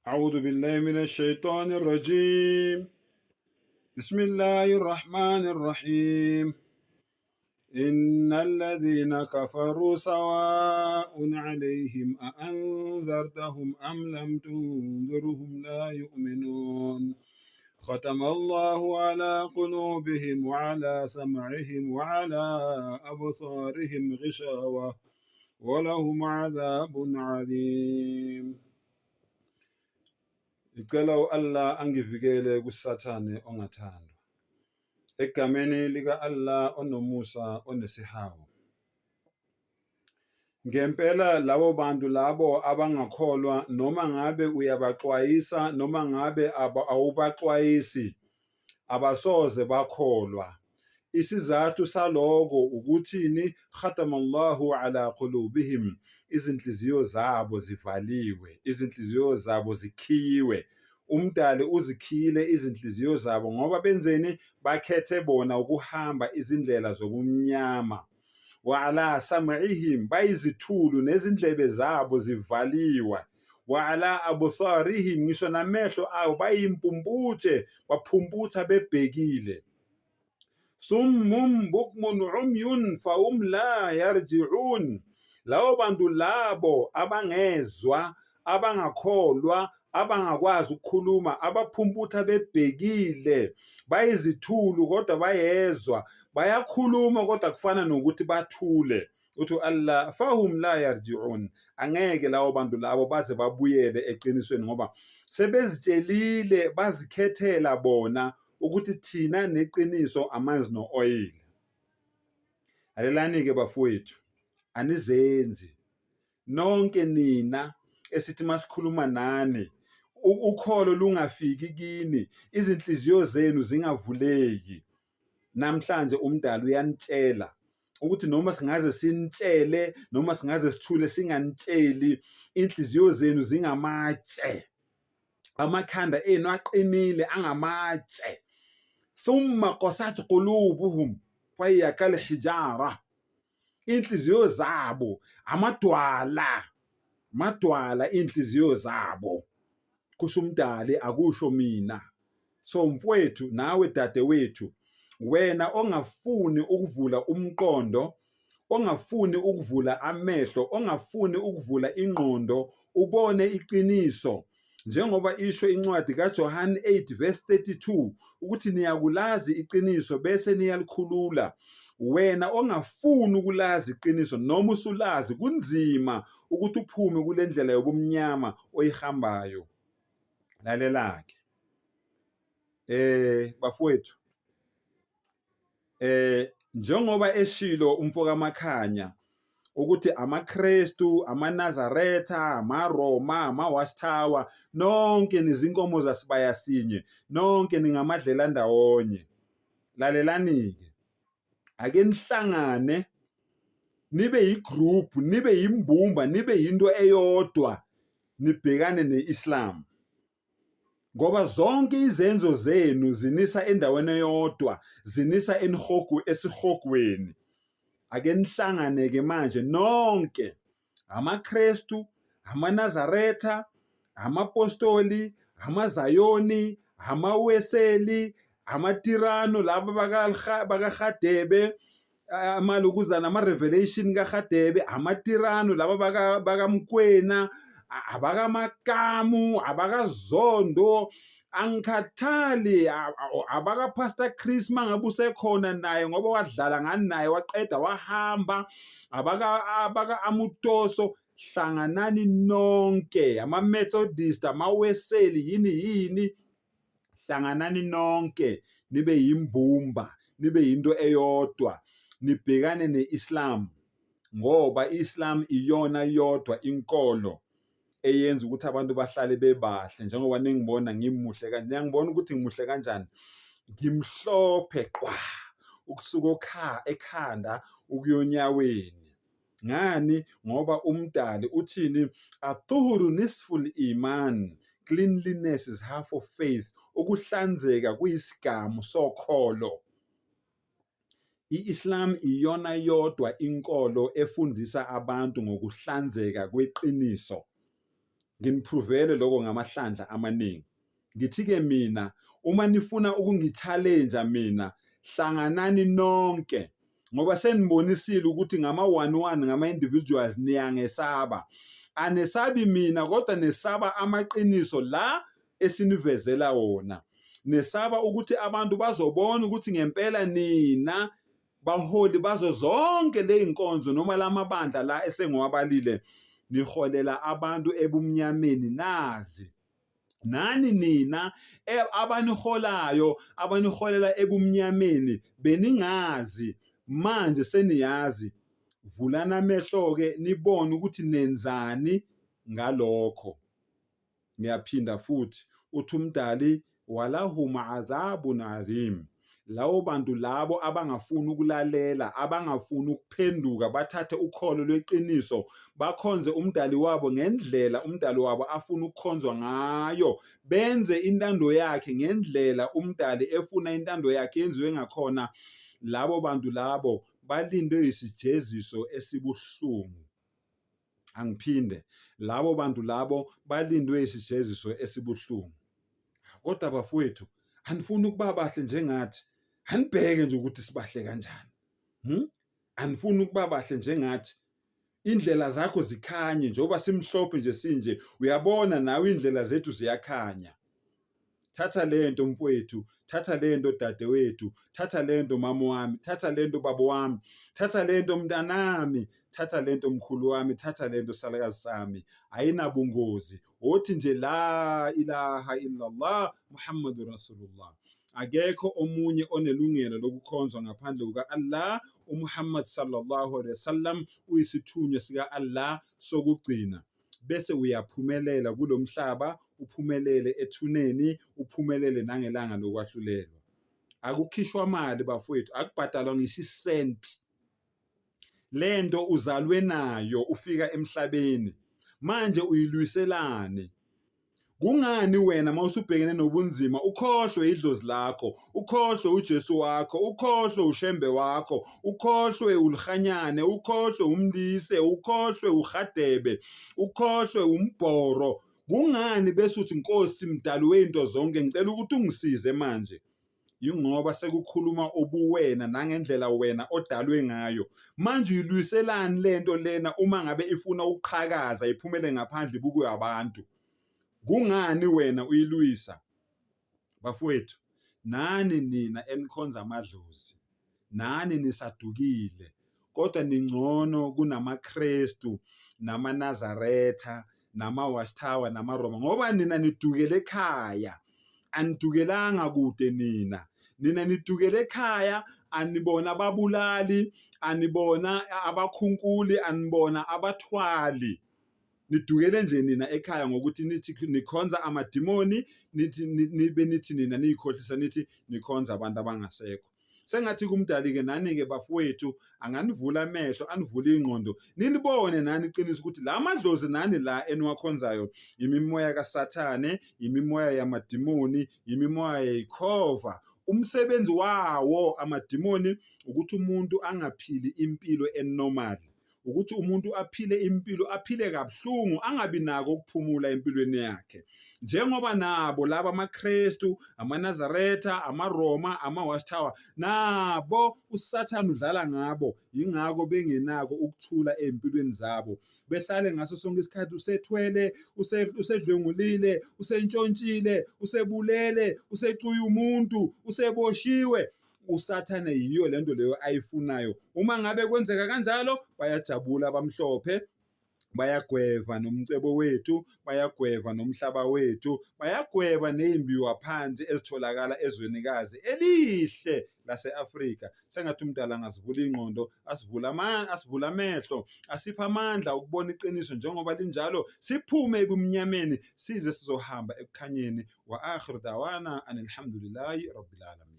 أعوذ بالله من الشيطان الرجيم بسم الله الرحمن الرحيم إن الذين كفروا سواء عليهم أأنذرتهم أم لم تنذرهم لا يؤمنون ختم الله على قلوبهم وعلى سمعهم وعلى أبصارهم غشاوة ولهم عذاب عظيم. Ngicela u-Allah angivikele kuSathane ongathandwa. Egameni lika-Allah onomusa onesihawu. Ngempela labo bantu labo abangakholwa noma ngabe uyabaxwayisa noma ngabe awubaxwayisi abasoze bakholwa. Isizathu saloko ukuthini? Khatamallahu ala qulubihim, izinhliziyo zabo zivaliwe, izinhliziyo zabo zikhiyiwe. UMdali uzikhiyile izinhliziyo zabo ngoba benzeni? Bakhethe bona ukuhamba izindlela zobumnyama. Wa ala sam'ihim, bayizithulu nezindlebe zabo zivaliwe. Wa ala absarihim, ngisho namehlo abo bayimpumputhe, baphumputha bebhekile. Summum bukmun umyun fahum la yarji'un. Labo bantu labo abangezwa, abangakholwa, abangakwazi ukukhuluma, abaphumputha bebhekile, bayizithulu kodwa bayezwa, bayakhuluma kodwa kufana nokuthi bathule. Uthi u-Allah fahum la yarji'un, angeke labo bantu labo baze babuyele eqinisweni ngoba sebezitshelile bazikhethela bona ukuthi thina neqiniso amanzi no-oyile. Lalelani-ke bafowethu, anizenzi nonke nina esithi masikhuluma nani ukholo lungafiki kini, izinhliziyo zenu zingavuleki. Namhlanje umdali uyanitshela ukuthi noma singaze sinitshele noma singaze sithule singanitsheli, inhliziyo zenu zingamatshe, amakhanda enu aqinile angamatshe. Thumma qasat qulubuhum fahiya kalhijara, inhliziyo zabo amadwala, amadwala inhliziyo zabo, kusho umdali, akusho mina. So mfowethu nawe dadewethu, wena ongafuni ukuvula umqondo, ongafuni ukuvula amehlo, ongafuni ukuvula ingqondo ubone iqiniso, njengoba isho incwadi kaJohane 8 verse 32 ukuthi niyakulazi iqiniso bese niyalikhulula. Wena ongafuni ukulazi iqiniso noma usulazi, kunzima ukuthi uphume kule ndlela yobumnyama oyihambayo. Lalela-ke bafowethu, njengoba eshilo umfo kaMakhanya ukuthi amaKrestu, amaNazaretha, amaRoma, ama-Watchtower, nonke nizinkomo zasibaya sinye, nonke ningamadlela ndawonye. Lalelani-ke, ake nihlangane nibe yigroup, nibe yimbumba, nibe yinto eyodwa, nibhekane ne-Islam. Ngoba zonke izenzo zenu zinisa endaweni eyodwa, zinisa enihogu esihogweni. Ake nihlangane ke manje nonke, amaKrestu, amaNazaretha, amapostoli, amaZayoni, amaWeseli, amaTirano laba bakaRhadebe, amalukuzana ama-revelation kaRhadebe, amaTirano laba bakaMkwena, abakaMakamu, abakaZondo, angikhathali, abakaPastor Chris mangabe usekhona naye ngoba wadlala ngani naye waqeda wahamba, abaka-Amutoso, hlanganani nonke, ama-Methodist, amaWeseli, yini yini, hlanganani nonke nibe yimbumba, nibe yinto eyodwa, nibhekane ne-Islam ngoba i-Islam iyona yodwa inkolo eyenza ukuthi abantu bahlale bebahle njengoba ningibona ngimuhle kanje. Niyangibona ukuthi ngimuhle kanjani? Ngimhlophe qwa ukusuka ekhanda ukuyonyaweni. Ngani? Ngoba uMdali uthini? Atuhuru nisful iman. Cleanliness is half of faith. Ukuhlanzeka kuyisigamu sokholo. I-Islam iyona yodwa inkolo efundisa abantu ngokuhlanzeka kweqiniso. Nginipruvele lokho ngamahlandla amaningi. Ngithi-ke mina uma nifuna ukungi-challenge mina, hlanganani nonke ngoba senibonisile ukuthi ngama-one one, ngama-individuals niyangesaba. Anesabi mina kodwa nesaba amaqiniso la esinivezela wona. Nesaba ukuthi abantu bazobona ukuthi ngempela nina baholi bazo zonke ley'nkonzo noma lamabandla la esengiwabalile niholela abantu ebumnyameni nazi. Nani nina abaniholayo abaniholela ebumnyameni beningazi manje seniyazi. Vulani amehlo-ke nibone ukuthi nenzani ngalokho. Ngiyaphinda futhi, uthi uMdali, walahum adhabun adhim. Lawo bantu labo abangafuni ukulalela, abangafuni ukuphenduka, bathathe ukholo lweqiniso, bakhonze uMdali wabo ngendlela uMdali wabo afuna ukukhonzwa ngayo, benze intando yakhe ngendlela uMdali efuna intando yakhe yenziwe ngakhona, labo bantu labo balindwe isijeziso esibuhlungu. Angiphinde, labo bantu labo balindwe isijeziso esibuhlungu. Kodwa bafowethu, anifuni ukuba bahle njengathi? Anibheke nje ukuthi sibahle kanjani. Anifuni ukuba bahle njengathi? Indlela zakho zikhanye njengoba simhlophe nje sinje, uyabona nawe indlela zethu ziyakhanya. Thatha lento mfowethu, thatha lento dadewethu, thatha lento mama wami, thatha lento baba wami, thatha lento mntanami, thatha lento mkhulu wami, thatha lento salakazi sami. Ayinabungozi. Wothi nje la ilaha illallah Muhammadur Rasulullah. Akekho omunye onelungelo lokukhonzwa ngaphandle kuka-Allah. UMuhammad sallallahu alaihi wasallam uyisithunywa sika-Allah sokugcina. Bese uyaphumelela kulomhlaba, uphumelele ethuneni, uphumelele nangelanga lokwahlulelwa. Akukhishwa mali bafowethu, akubhadalwa ngisho isenti. Lento uzalwe nayo ufika emhlabeni, manje uyilwiselani? Kungani wena uma usubhekene nobunzima ukhohlwe idlozi lakho, ukhohlwe uJesu wakho, ukhohlwe uShembe wakho, ukhohlwe uLhanyane, ukhohlwe uMlise, ukhohlwe uRhadebe, ukhohlwe uMbhoro? Kungani bese uthi Nkosi mdali wezinto zonke ngicela ukuthi ungisize manje? Yingoba sekukhuluma ubuwena nangendlela wena odalwe ngayo. Manje uyilwiselani lento lena uma ngabe ifuna ukuqhakaza iphumele ngaphandle ibukwe abantu? Kungani wena uyilwisa? Bafowethu, nani nina enikhonza amadlozi, nani nisadukile, kodwa ningcono kunamaKrestu namaNazaretha nama-Watchtower namaRoma ngoba nina nidukele ekhaya, anidukelanga kude nina. Nina nidukele ekhaya, anibona ababulali, anibona abakhunkuli, anibona abathwali. Nidukele nje nina ekhaya ngokuthi nithi nikhonza amadimoni, nithi nibe nithi nina niyikhohlisa nithi nikhonza abantu abangasekho. Sengathi kumdali-ke nani-ke bafowethu anganivula amehlo anivule ingqondo nilibone nani iqiniso ukuthi la madlozi nani la eniwakhonzayo imimoya kaSathane, imimoya yamadimoni, imimoya yeyikhova. Umsebenzi wawo amadimoni ukuthi umuntu angaphili impilo enormal. Ukuthi umuntu aphile impilo, aphile kabuhlungu, angabi nako ukuphumula empilweni yakhe. Njengoba nabo laba amaKristu, amaNazaretha, amaRoma, ama-Watchtower, nabo uSathane udlala ngabo, yingakho bengenako ukuthula ey'mpilweni zabo. Behlale ngaso sonke isikhathi usethwele, usedlwengulile, usentshontshile, usebulele, usecuye umuntu, useboshiwe. USathane yiyo lento leyo ayifunayo. Uma ngabe kwenzeka kanjalo, bayajabula abamhlophe, bayagweva nomcebo wethu, bayagweva nomhlaba wethu, bayagweba ney'mbiwa phansi ezitholakala ezwenikazi elihle lase-Afrika. Sengathi umdala angazivula iy'ngqondo, asivule asivule amehlo, asiphe amandla okubona iqiniso njengoba linjalo, siphume ebumnyameni size sizohamba ekukhanyeni. Wa akhiru dawana anilhamdulillahi rabbil alamin.